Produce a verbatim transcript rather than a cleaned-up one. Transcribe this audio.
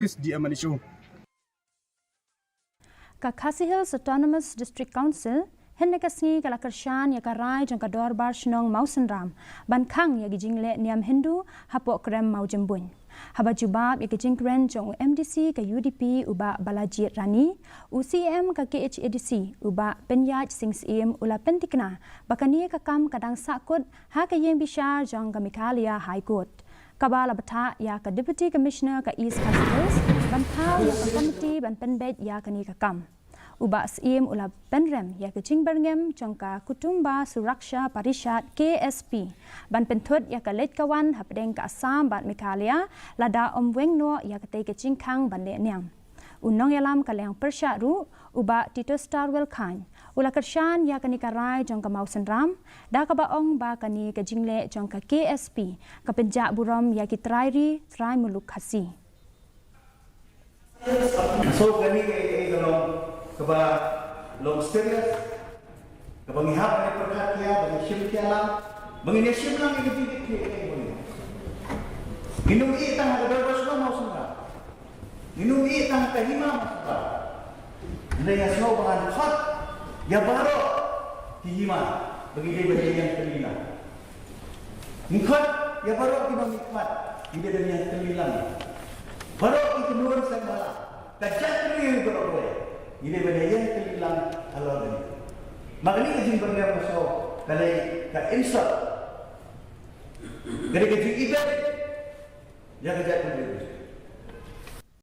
Ka Khasi Hills Autonomous District Council hynne ka sngi ka la kyrshan ïa ka rai jong ka Dorbar Shnong Mawsynram ban khang ïa ki jingleh niam Hindu hapoh krem Mawjymbuin. Haba jubab ïa ka jingkren jong u M D C ka U D P u Bah Balajied Rani, u C E M ka K H A D C u Bah Pynïaid Sing Syiem u la pyntikna ba kane ka kam ka dang sahkut ha ka ïing bishar jong ka Meghalaya High Court, kaba la bthah ïa ka Deputy Commissioner ka East Khasi Hills ban thaw ïa ka komiti ban pynbeit ïa kane ka kam. U Bah Syiem u la pynrem ïa ka jingbyrngem jong ka Kutumba Suraksha Parishad, K S P, ban pynthut ïa ka leit ka wan hapdeng ka Assam bad Meghalaya lada ym weng noh ïa katei ka jingkhang ban leh niam. U nongïalam ka liang pyrshah ruh, u Bah Tito Starwell Chyne, u la kyrshan ïa kane ka rai jong ka Mawsynram da kaba ong ba kane ka jingleh jong ka K S P ka pynjah burom ïa ki trai ri trai muluk Khasi. So kane ka, ka, ka long kaba long serious, kaba ngi hap ban pyrkhat ïa, ba ngi shim ïa lang, ba ngi shim lang ïa ka jingkit ïa ka. Ngi nym ïeh tang ha ka Dorbar Shnong Mawsynram. Ngi nym ïeh tang ha ka hima Mawsynram. Hynrei nga sngew ba ngan khot ïa baroh ki hima ba ngi dei ban ïeng tylli lang. Ngi khot ïa baroh ki nongmihkhmat, ngi dei ban ïeng tylli lang. Baroh ki kynhun seng bhalang, ka jaitbynriew baroh kawei, ngi dei ban ïeng tylli lang halor kane. Ma kane ka jingbyrngem ka sngew ka dei ka insult. Ka dei ka jingïeit ïa ka jaitbynriew.